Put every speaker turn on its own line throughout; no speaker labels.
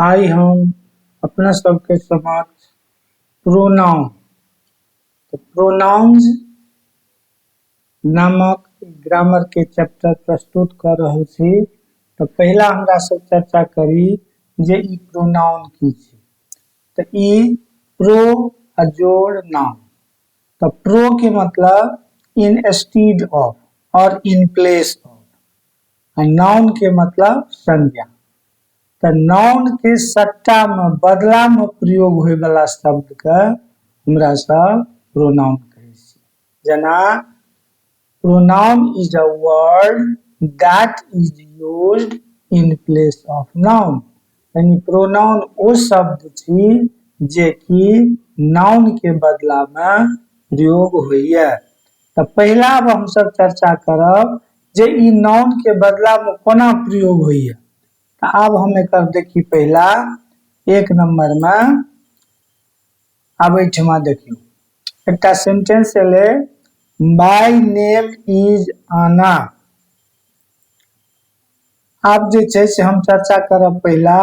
आइ हम अपना सबके समक्ष प्रोनाउन, तऽ प्रोनाउन्स नामक ग्रामर के चैप्टर प्रस्तुत कऽ रहल छी। तऽ पहिला हमरा सब चर्चा करी जे ई प्रोनाउन की छी। तऽ ई प्रो आ जोड़ नाउन, तऽ प्रो के मतलब इन स्टीड ऑफ और in place of, a noun के मतलब संज्ञा। तऽ नाउन के सट्टा में, बदला में प्रयोग होय वाला शब्द के हमरा सब प्रोनाउन कहै छी। जेना pronoun is a word that is used in place of noun, यानी प्रोनाउन ओ शब्द छी जे कि नाउन के बदला में प्रयोग होइए। तऽ पहिला अब हमसब चर्चा करब जे ई नाउन के बदला में कोना प्रयोग होइए। तऽ आब हम एकर देखी पहिला एक नंबर में। आब एहिठमा देखियौ एकटा सेंटेंस एलै, my name is आना। आब जे छै से हम चर्चा करब पहिला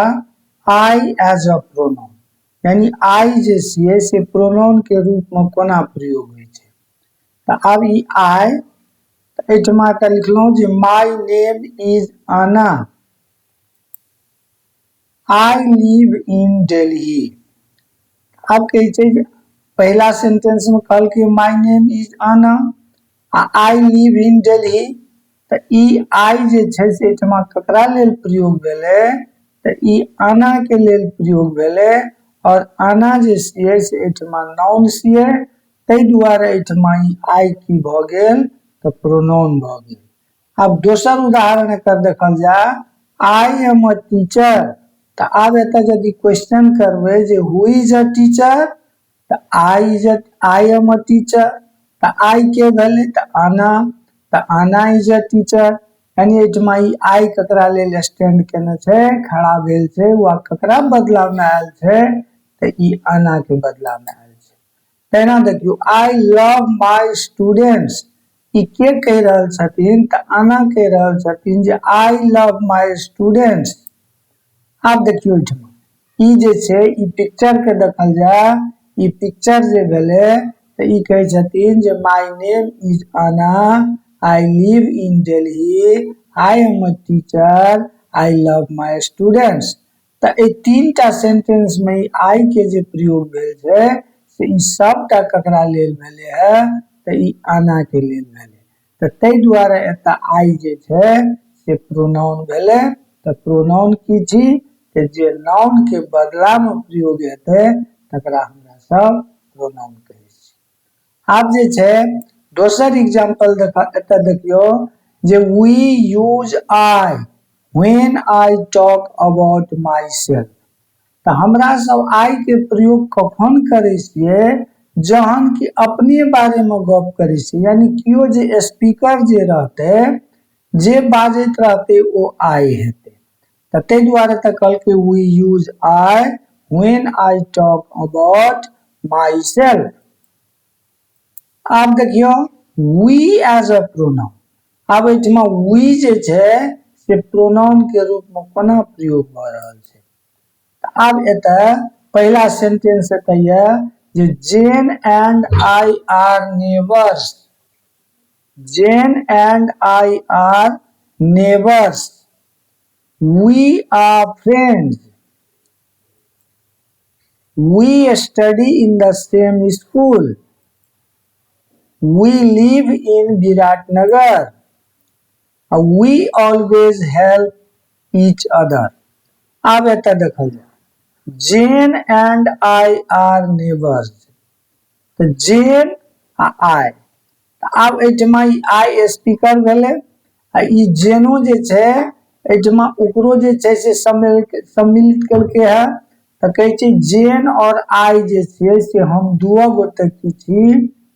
I as a pronoun, यानी आई जे छियै से प्रोनाउन के रूप में कोना प्रयोग होइ छै। तऽ आब ई आई एहिठमा तऽ लिखलहुँ जे my name is Anna, I live in Delhi. आब कहै छै जे पहिला सेंटेंस में कहलकै my name is आना आ I live in Delhi. तऽ ई आई जे छै से एहिठमा ककरा लेल प्रयोग भेलै? तऽ ई आना के लेल प्रयोग भेलै, और आना जे छियै से एहिठमा नाउन छियै, ताहि दुआरे एहिठमा ई आई की भऽ गेल? तऽ प्रोनाउन भऽ गेल। आब दोसर उदाहरण एकर देखल जाय, I am a teacher. तऽ आब एतऽ यदि क्वेश्चन करबै जे हु is a teacher, तऽ I am a teacher. तऽ आई के भेलै? तऽ आना, तऽ आना is a teacher. यानी एहिठमा ई आई ककरा लेल स्टैंड केने छै, खड़ा भेल छै, वा ककरा बदला में आयल छै? तऽ ई आना के बदला में आयल छै। तहिना देखियौ, I love my students. ई के कहि रहल छथिन? तऽ आना कहि रहल छथिन जे I love my students. आब देखियौ एहिठमा ई जे छै ई पिक्चर के देखल जाय, ई पिक्चर जे भेलै तऽ ई कहै छथिन जे my name is Anna, I live in Delhi, I am a teacher, I love my students. तऽ एहि तीनटा सेंटेंस में ई आई के जे प्रयोग भेल छै से ई सबटा ककरा लेल भेलै है? तऽ ई आना के लेल भेलै। तऽ ताहि दुआरे एतऽ आई जे छै से प्रोनाउन भेलै। तऽ प्रोनाउन की छी? तऽ जे नाउन के बदला में प्रयोग हेतै तकरा हमरा सब प्रोनाउन कहै छी। आब जे छै दोसर एग्जाम्पल देख, एतऽ देखियौ जे we use I when I talk about myself. तऽ हमरा सब आई के प्रयोग कखन करै छियै? जहन कि अपने बारे में गप करै छियै, यानी केओ जे स्पीकर जे रहतै, जे बाजैत रहतै, ओ आई हेतै। तऽ ताहि दुआरे तऽ कहलकै we use I when I talk about myself. आब देखियौ we as a pronoun. आब एहिठमा वी जे छै से प्रोनाउन के रूप में कोना प्रयोग भऽ रहल छै। आब एतऽ पहिला सेंटेंस एतऽ यऽ जे Jane and I are neighbours, Jane and I are neighbours, we are friends, we study in the same school, we live in Biratnagar, we always help each other. आब एतऽ देखल जाय, Jane and I are neighbours. तऽ जेन आ आई, आब एहिठमा ई आई speaker भेलै, आ ई जेनो जे छै एहिठमा ओकरो जे छै से सम्मिलित केलकै है। तऽ कहै छै जेन और आई जे छियै से हम दुओ गोटे की छी?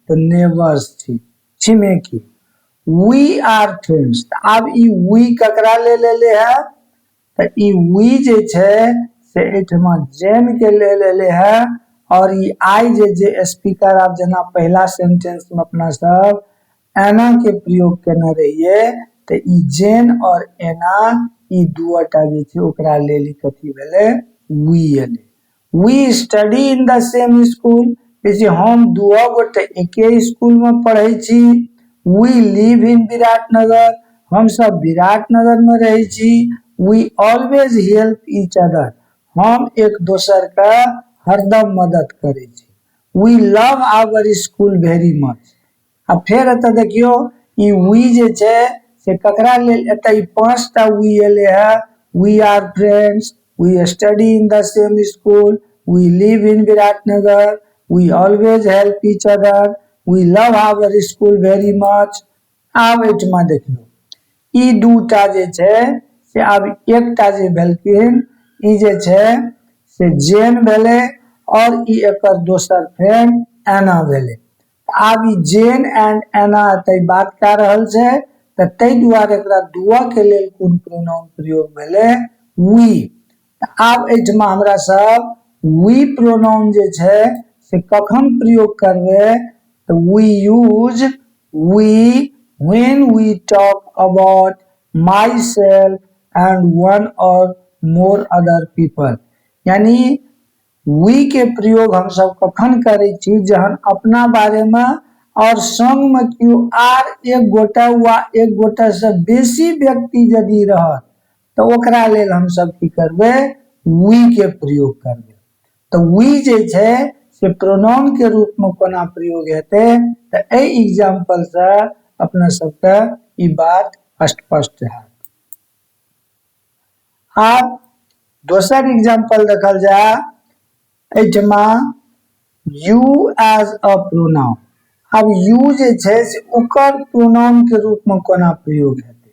तऽ नेबर्स छी, छिमेकी। We are friends. आब ई वी ककरा लेल एलै है? तऽ ई वी जे छै से एहिठमा जेन के लेल एलै है, और ई आई जे जे स्पीकर, आब जेना पहिला सेंटेंस में अपना सब एना के प्रयोग केने रहियै, तऽ ई जेन और एना ई दुओटा जे छै ओकरा लेल ई कथी भेलै? वी एलै। We study in the same school, जे हम दुओ गोटे एके स्कूल में पढ़ै छी। We live in Biratnagar, हम सब विराटनगर में रहै छी। We always help each other, हम एक दोसर के हरदम मदद करै छी। We love our school very much. आ फेर एतऽ देखियौ, ई वी जे छै से ककरा लेल? एतऽ ई पांचटा वी एलै है। We are friends, we study in the same school, we live in Biratnagar, we always help each other, we love our school very much. आब एहिठमा देखियौ, ई दूटा जे छै से आब एकटा जे भेलखिन, ई जे छै से जेन भेलै और ई एकर दोसर फ्रेंड एना भेलै। आब ई जेन एंड एना एतऽ बात कए रहल छै, तऽ ताहि दुआरे एकरा दुआ के लेल कोन प्रोनाउन प्रयोग भेलै? वी। आब एहिठमा हमरा सब वी प्रोनाउन जे छै से कखन प्रयोग करबै? तऽ we use we when we talk about myself and one or more other people। यानी वी के प्रयोग हमसब कखन करै छी? जहन अपना बारे में और संग में केओ आर एक गोटा वा एक गोटा से बेसी व्यक्ति यदि रहत, तऽ ओकरा लेल हमसब की करबै? वी के प्रयोग करबै। तऽ वी जे छै से प्रोनाउन के रूप में कोना प्रयोग हेतै, तऽ एहि एग्जाम्पल से अपना सबके ई बात स्पष्ट हैत। आब दोसर एग्जाम्पल देखल जाय। एहिठमा यू एज अ प्रोनाउन। आब यू जे छै से ओकर प्रोनाउन के रूप में कोना प्रयोग हेतै?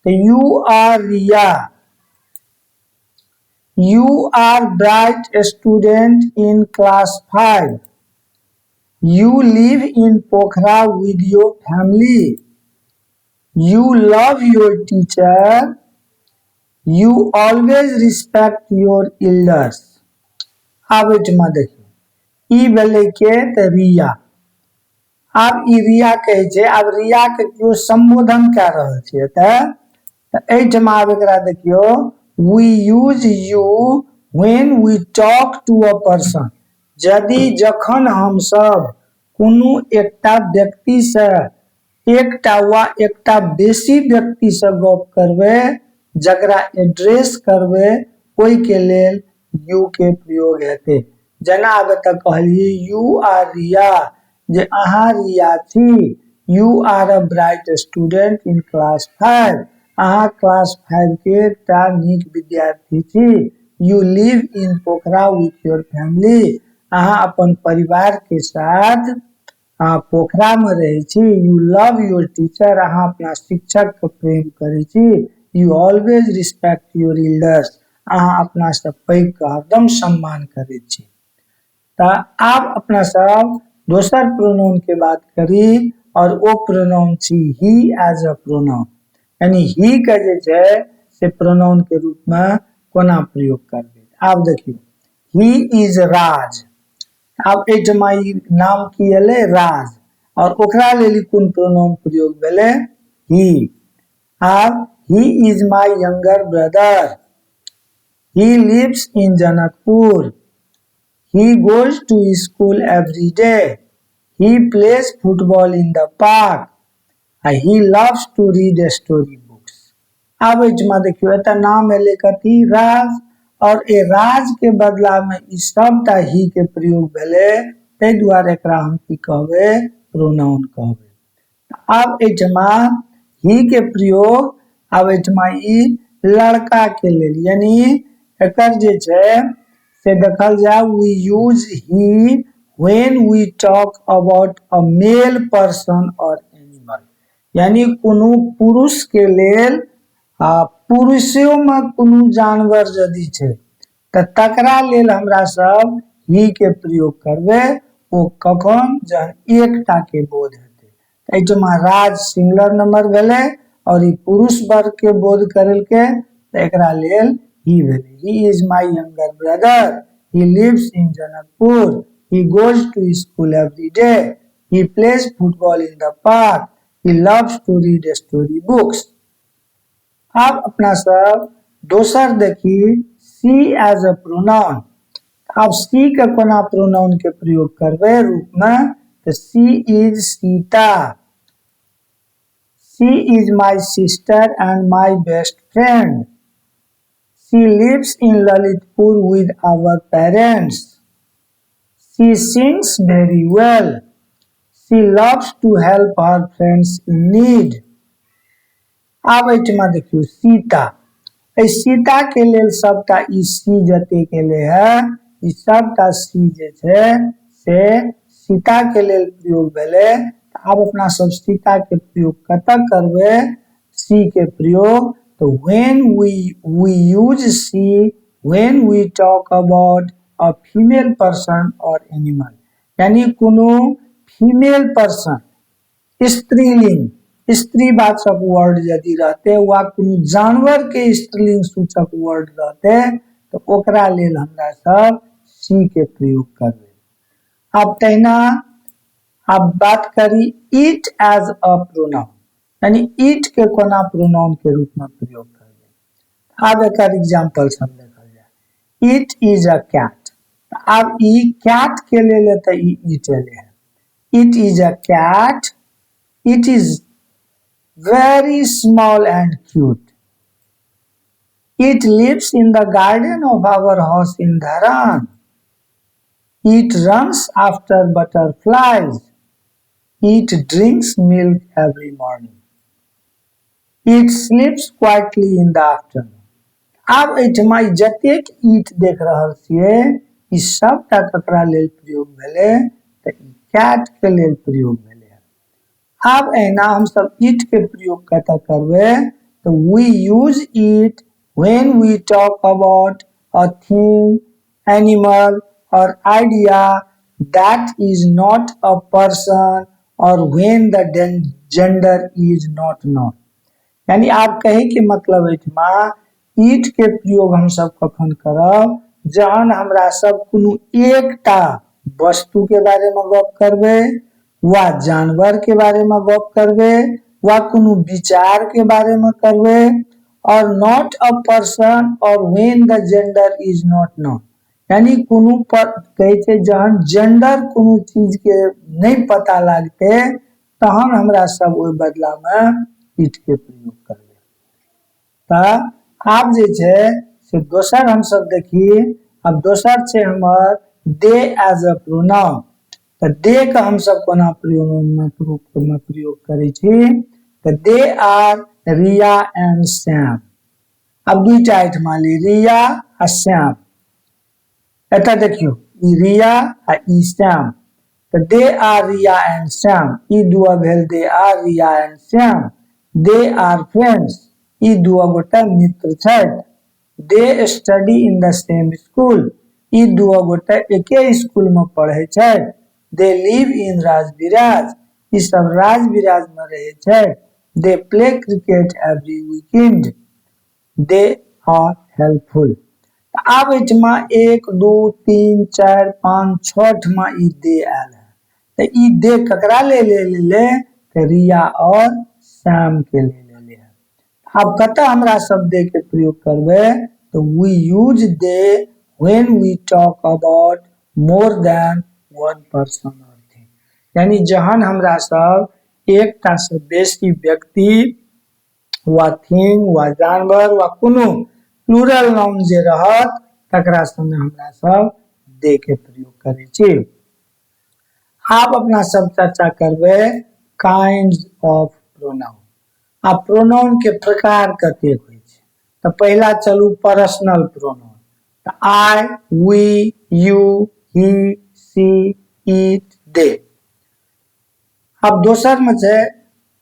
तऽ you are Riya, you are bright student in class 5, you live in Pokhara with your family, you love your teacher, you always respect your elders. आब एहिठमा देखियौ, ई भेलै के? तऽ रिया। आब ई रिया कहै छै। आब रिया के केओ सम्बोधन कए रहल छै एतऽ। तऽ एहिठमा आब एकरा देखियौ, we use you when we talk to a person। यदि जखन हमसब कोनो एकटा व्यक्ति से, एकटा वा एकटा बेसी व्यक्ति से गप करबै, जकरा एड्रेस करबै, ओहिके लेल यू के प्रयोग हेतै। जेना आब एतऽ कहलियै, you are Riya, जे अहाँ रिया छी। You are a bright student in class 5, अहाँ क्लास 5 के एकटा नीक विद्यार्थी छी। You live in Pokhara with your family, अहाँ अपन परिवार के साथ अहाँ पोखरा में रहै छी। You love your teacher, अहाँ अपना शिक्षक के प्रेम करै छी। You always respect your elders, अहाँ अपना से पैघ के हरदम सम्मान करै छी। तऽ आब अपना सब दोसर प्रोनाउन के बात करी और ओ प्रोनाउन छी ही एज अ प्रोनाउन। यानी ही के जे छै से प्रोनाउन के रूप में कोना प्रयोग करबै? आब देखियौ, he is Raj। आब एहिठमा ई नाम की एलै? राज। और ओकरा लेल ई कोन प्रोनाउन प्रयोग भेलै? ही। आब he is my younger brother, he lives in Janakpur, he goes to school every day, he plays football in the park आ he loves to read story books। आब एहिठमा देखियौ, एतऽ नाम एलै कथी? राज। और ए राज के बदला में ई सबटा ही के प्रयोग भेलै, ताहि दुआरे एकरा हम की कहबै? प्रोनाउन कहबै। आब एहिठमा ही के प्रयोग, आब एहिठमा ई लड़का के लेल, यानी एकर जे छै से देखल जाय, we use he when we talk about a male person or animal। यानी कोनो पुरुष के लेल आ पुरुषो में कोनो जानवर यदि छै, तऽ तकरा लेल हमरा सब ही के प्रयोग करबै। ओ कखन? जहन एकटा के बोध हेतै। तऽ एहिठमा राज सिंगुलर नंबर भेलै और ई पुरुष वर्ग के बोध करेलकै, तऽ एकरा लेल ही भेलै। He is my younger brother, he lives in Janakpur, he goes to school every day, he plays football in the park, he loves to read story books। आब अपना सब दोसर देखी, she as a pronoun. आब she के जे She as a pronoun. आब C के कोना प्रोनाउन के प्रयोग करबै रूप में, तऽ she is Sita, she is my sister and my best friend, she lives in Lalitpur with our parents, she sings very well, she loves to help her friends in need. आब एहिठमा देखियौ सीता, एहि सीता के लेल सबटा ई सी जतेक एलै है ई सबटा सी जे छै से सीता के लेल प्रयोग भेलै। आब अपना सब सीता के प्रयोग कतऽ करबै सी के प्रयोग, तऽ when we use she when we talk about a female person or animal, यानी कोनो फीमेल पर्सन स्त्रीलिंग स्त्रीवाचक वर्ड यदि रहते वा कोनो जानवर के स्त्रीलिंग सूचक वर्ड रहते तऽ ओकरा लेल हमरा सब सी के प्रयोग करबै। आब तहिना आब बात करी it as a pronoun, यानी it के कोना प्रोनाउन के रूप में प्रयोग करबै। आब एकर एग्जाम्पल सब देखल जाय। It is a cat, आब ई कैट के लेल तऽ ई it एलै है। It is a cat, it is very small and cute, it lives in the garden of our house in Dharan, it runs after butterflies, it drinks milk every morning, it sleeps quietly in the afternoon. आब एहिठमा ई जतेक it देख रहल छियै ई सबटा ककरा लेल प्रयोग भेलै, तऽ ई कैट के लेल प्रयोग भेलै। आब एहिना हमसब it के प्रयोग कतऽ करबै, तऽ we use it when we talk about a thing, animal or idea that is not a person or when the gender is not known. यानी आब कहे के मतलब एहिठमा it के प्रयोग हमसब कखन करब, जहन हमरा सब कोनो एकटा वस्तु के बारे में गप करबै वा जानवर के बारे में गप करबै वा कोनो विचार के बारे में करबै, और not a person or when the gender is not known, यानी कोनो पर कहै छै जहन जेंडर कोनो चीज के नहि पता लागतै तहन हमरा सब ओहि बदला में it के प्रयोग करबै। तऽ आब जे छै से दोसर हमसब देखी। आब दोसर छै हमर दे एज अ प्रोनाउन। तऽ दे के हमसब कोना प्रयोग में प्रयोग करै छी, तऽ they are Riya and Shyam. आब दुईटा एहिठमा ली, रिया आ श्याम। एतऽ देखियौ ई रिया आ ई श्याम, तऽ they are Riya and Shyam, ई दुआ भेल they are Riya and Shyam. They are friends, ई दुआ गोटा मित्र छथि। They study in the same school, ई दुआ गोटा एके स्कूल में पढ़ै छथि। They live in Rajbiraj, ई सब राजविराज में रहै छथि। They play cricket every weekend, they are helpful. आब एहिठमा 1 2 3 4 5 6 ठमा ई दे आयल है, तऽ ई दे ककरा ले ले, तऽ रिया और श्याम के ले ले है। आब कतऽ हमरा सब दे के प्रयोग करबै, तऽ we use they when we talk about more than one person or thing, यानी जहन हमरा सब एकटा से बेसी व्यक्ति वा थिंग वा जानवर वा कोनो प्लूरल नाउन जे रहत तकरा संगे हमरा सब दे के प्रयोग करै छी। आब अपना सब चर्चा करबै काइंड्स ऑफ प्रोनाउन। आ प्रोनाउन के प्रकार कतेक होइ छै, तऽ पहिला चलू पर्सनल प्रोनाउन। तऽ I, we, you, he, she, it, they. आब दोसर में छै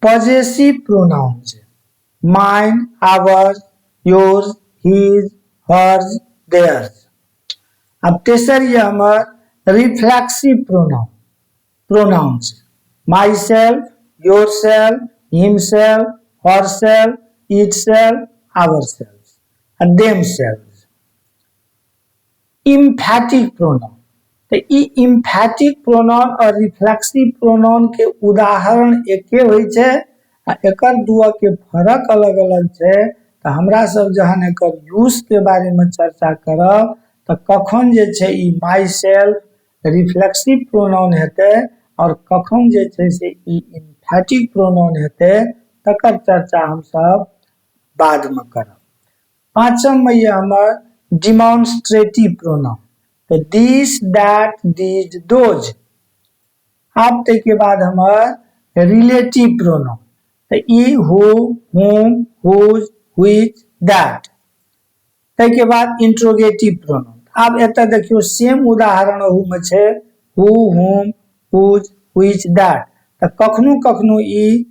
पजेसिव प्रोनाउन छै, mine, ours, yours, his, hers, theirs. आब तेसर ये हमर रिफ्लेक्सिव प्रोनाउन प्रोनाउन छै, myself, yourself, himself, herself, itself, ourself आ देम सेल्फ। इम्फैटिक प्रोनाउन, तऽ ई इम्फैटिक प्रोनाउन और रिफ्लेक्सिव प्रोनाउन के उदाहरण एके होइ छै आ एकर दुआ के फरक अलग अलग छै। तऽ हमरा सब जहन एकर यूज के बारे में चर्चा करब तऽ कखन जे छै ई my self reflexive pronoun हेतै आओर कखन जे छै से ई इम्फैटिक प्रोनाउन हेतै, तकर चर्चा हमसब बादमे करब। पाँचम मे यऽ हमर डिमॉन्स्ट्रेटिव प्रोनाउन, तऽ दिस, that, these, those. आब ताहिके बाद हमर रिलेटिव प्रोनाउन, तऽ ई who, whom, whose, which, that. ताहिके बाद इंट्रोगेटिव प्रोनाउन। आब एतऽ देखियौ सेम उदाहरण ओहूमे छै, who, whom, whose, which, that. तऽ कखनो कखनो ई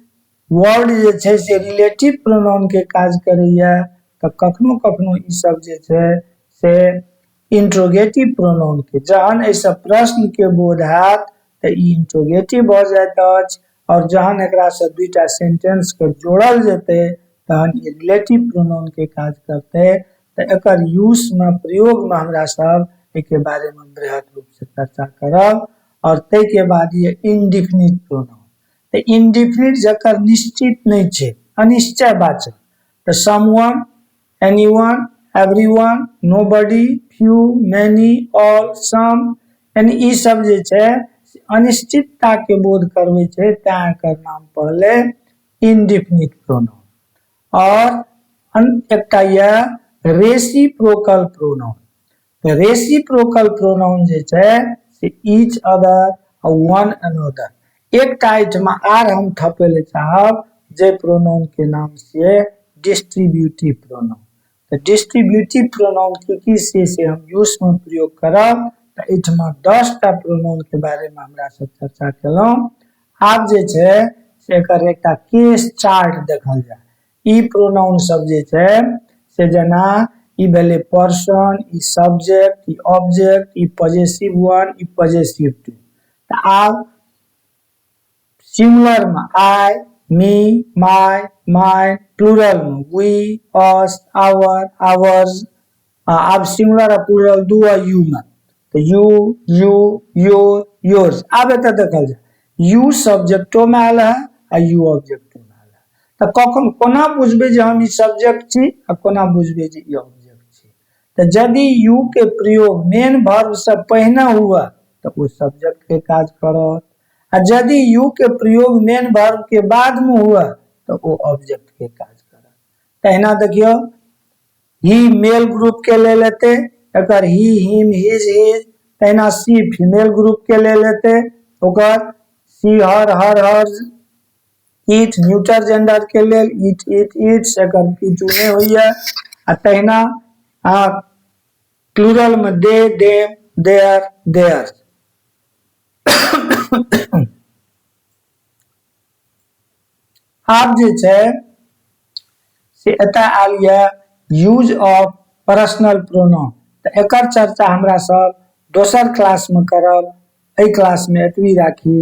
वर्ड जे छै से रिलेटिव प्रोनाउन के काज करैया, तऽ कखनो कखनो ई सब जे छै से इंट्रोगेटिव प्रोनाउन के। जहन एहिसँ प्रश्न के बोध हैत तऽ ई इंट्रोगेटिव भऽ जाइत अछि, आओर जहन एकरासँ दुईटा सेंटेंस के जोड़ल जेतै तहन ई रिलेटिव प्रोनाउन के काज करतै। तऽ एकर यूज में, प्रयोग में हमरा सब एहिके बारे में बृहत रूप से चर्चा करब। और ताहिके बाद ये इनडिफिनिट प्रोनाउन। तऽ इनडिफिनिट जकर निश्चित नहि छै, अनिश्चय वाचक, तऽ someone, anyone, everyone, nobody, few, many, all, some, यानी ई सब जे छै अनिश्चितता के बोध करबै छै, तैं एकर नाम पड़लै इनडिफिनिट प्रोनाउन। और एकटा यऽ रेसिप्रोकल प्रोनाउन। तऽ रेसिप्रोकल प्रोनाउन जे छै से ईच अदर आ वन अनदर। एकटा एहिठमा आर हम थपै लए चाहब, जे प्रोनाउन के नाम छियै डिस्ट्रीब्यूटिव प्रोनाउन। तऽ डिस्ट्रीब्यूटिव प्रोनाउन की की छै से हम यूज में प्रयोग करब। तऽ एहिठमा 10टा प्रोनाउन के बारे में हमरा सब चर्चा केलहुँ। आब जे छै से एकर एकटा केस चार्ट देखल जाय। ई प्रोनाउन सब जे छै से जेना ई भेलै पर्सन, ई सब्जेक्ट, ई ऑब्जेक्ट, ई पजेसिव वन, ई पजेसिव टू। तऽ आब सिंगुलर में आई, मी, माय, माइन, प्लूरल में we, us, our, ours. आब सिंगुलर आ प्लूरल दू आ you में तऽ you, you, your, yours. आब एतऽ देखल जाय, you सब्जेक्टो में आयल है आ you ऑब्जेक्टो में आयल है। तऽ कखन कोना बुझबै जे हम ई सब्जेक्ट छी आ कोना बुझबै जे ई ऑब्जेक्ट छी? तऽ यदि you के प्रयोग मेन वर्ब से पहिने हुए तऽ ओ सब्जेक्ट के काज करत, आ यदि you के प्रयोग मेन वर्ब के बाद में हुए तऽ ओ ऑब्जेक्ट के काज करत। तहिना देखियौ, ही मेल ग्रुप के लेल एतै, एकर ही, हिम, his, his. तहिना सी फीमेल ग्रुप के लेल एतै, ओकर she, her, her, hers. It neuter gender के लेल it, it, it's, एकर किछु नहि होइया। आ तहिना प्लूरल में दे, देम, there, there. आब जे छै से एतय आयल यऽ यूज ऑफ पर्सनल प्रोनाउन। तऽ एकर चर्चा हमरा सब दोसर क्लास में करब। एहि क्लास में एतबी राखी।